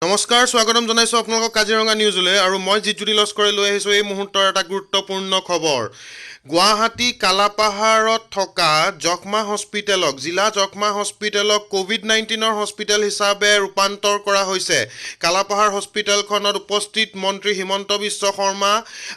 নমস্কাৰ, স্বাগতম জনাইছোঁ আপোনালোকক কাজিৰঙা নিউজলৈ আৰু মই জিতজ্যোতি লস্কৰে লৈ আহিছোঁ এই মুহূৰ্তৰ এটা গুৰুত্বপূৰ্ণ খবৰ। গুৱাহাটী কালাপাহাৰত থকা যক্ষ্মা হস্পিটেলক, জিলা যক্ষ্মা হস্পিটেলক ক'ভিড-19ৰ হস্পিটেল হিচাপে ৰূপান্তৰ কৰা হৈছে। কালাপাহাৰ হস্পিটেলখনত উপস্থিত মন্ত্ৰী হিমন্ত বিশ্ব শৰ্মা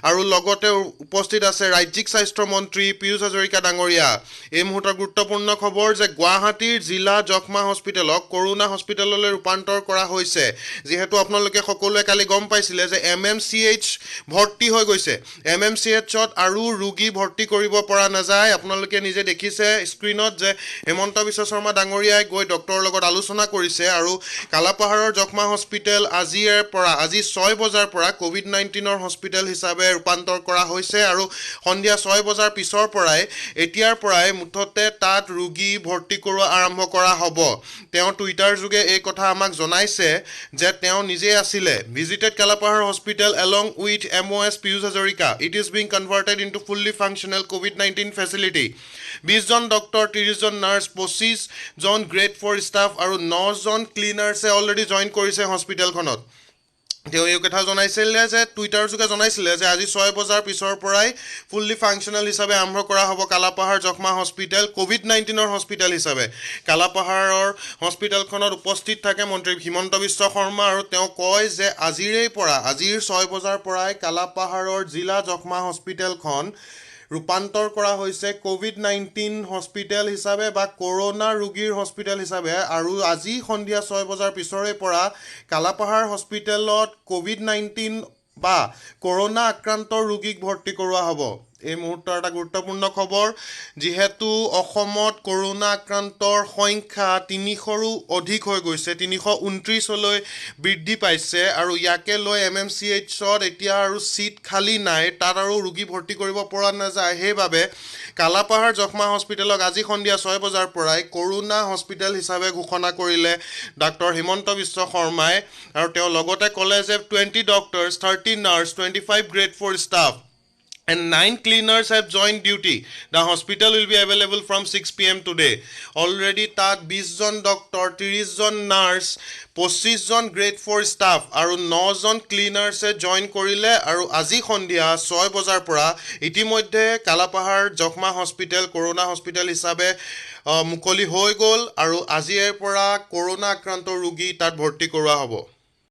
আৰু লগতে উপস্থিত আছে ৰাজ্যিক স্বাস্থ্য মন্ত্ৰী পীয়ুষ হাজৰিকা ডাঙৰীয়া। এই মুহূৰ্তৰ গুৰুত্বপূৰ্ণ খবৰ যে গুৱাহাটীৰ জিলা যক্ষ্মা হস্পিটেলক কৰোণা হস্পিটেললৈ ৰূপান্তৰ কৰা হৈছে। যিহেতু আপোনালোকে সকলোৱে কালি গম পাইছিলে যে এম এম চি এইচ ভৰ্তি হৈ গৈছে, এম এম চি এইচত আৰু ৰোগী ভৰ্তি কৰিব পৰা নাযায়। আপোনালোকে নিজে দেখিছে স্ক্ৰীণত যে হিমন্ত বিশ্ব শৰ্মা ডাঙৰীয়াই গৈ ডক্টৰৰ লগত আলোচনা কৰিছে আৰু কালাপাহাৰৰ যক্ষ্মা হস্পিটেল আজিৰে পৰা, আজি 6 বজাৰ পৰা ক'ভিড-19ৰ হস্পিটেল হিচাপে ৰূপান্তৰ কৰা হৈছে আৰু সন্ধিয়া 6 বজাৰ পিছৰ পৰাই, এতিয়াৰ পৰাই মুঠতে তাত ৰোগী ভৰ্তি কৰোৱা আৰম্ভ কৰা হ'ব। তেওঁ টুইটাৰ যোগে এই কথা আমাক জনাইছে যে তেওঁ নিজেই আছিলে, visited Kalapahar Hospital along with MoS Pijush Hazarika. It is being converted into fully functional COVID-19 facility. 20জন doctor, 30জন nurse, 25জন grade 4 staff আৰু 9জন ক্লিনাৰ্ছে অলৰেডি জইন কৰিছে হস্পিটেলখনত। তেওঁ এই কথা জনাইছিলে যে টুইটাৰ যোগে জনাইছিলে যে আজি 6 বজাৰ পিছৰ পৰাই ফুল্লি ফাংচনেল হিচাপে আৰম্ভ কৰা হ'ব কালাপাহাৰ যক্ষ্মা হস্পিটেল ক'ভিড-19ৰ হস্পিটেল হিচাপে। কালাপাহাৰৰ হস্পিটেলখনত উপস্থিত থাকে মন্ত্ৰী হিমন্ত বিশ্ব শৰ্মা আৰু তেওঁ কয় যে আজিৰে পৰা, আজিৰ 6 বজাৰ পৰাই কালাপাহাৰৰ জিলা যক্ষ্মা হস্পিটেলখন ৰূপান্তৰ কৰা হৈছে ক'ভিড-19 হস্পিটেল হিচাপে বা কৰোণা ৰোগীৰ হস্পিটেল হিচাপে আৰু আজি সন্ধিয়া 6 বজাৰ পিছৰে পৰা কালাপাহাৰ হস্পিটেলত ক'ভিড-19 বা কৰোণা আক্ৰান্ত ৰোগীক ভৰ্তি কৰোৱা হ'ব। এই মুহূৰ্তৰ এটা গুৰুত্বপূৰ্ণ খবৰ, যিহেতু অসমত কৰোণা আক্ৰান্তৰ সংখ্যা 300ৰো অধিক হৈ গৈছে, 329লৈ বৃদ্ধি পাইছে আৰু ইয়াকে লৈ এম এম চি এইচত এতিয়া আৰু ছিট খালী নাই, তাত আৰু ৰোগী ভৰ্তি কৰিব পৰা নাযায়। সেইবাবে কালাপাহাৰ যক্ষ্মা হস্পিটেলক আজি সন্ধিয়া 6 বজাৰ পৰাই কৰোণা হস্পিটেল হিচাপে ঘোষণা কৰিলে ডাক্তৰ হিমন্ত বিশ্ব শৰ্মাই আৰু তেওঁ লগতে ক'লে যে 20 doctors, 30 nurse, 25 grade 4 staff and 9 cleaners have joined duty. The hospital will be available from 6 pm today. Already তাত 20জন ডক্তৰ, 30জন নাৰ্ছ, 25জন গ্ৰেড 4 ষ্টাফ আৰু 9জন ক্লিনাৰ্ছে জইন কৰিলে আৰু আজি সন্ধিয়া 6 বজাৰ পৰা ইতিমধ্যে কালাপাহাৰ যক্ষ্মা হস্পিটেল কৰোণা হস্পিটেল হিচাপে মুকলি হৈ গ'ল আৰু আজিৰে পৰা কৰোণা আক্ৰান্ত ৰোগী তাত ভৰ্তি কৰোৱা হ'ব।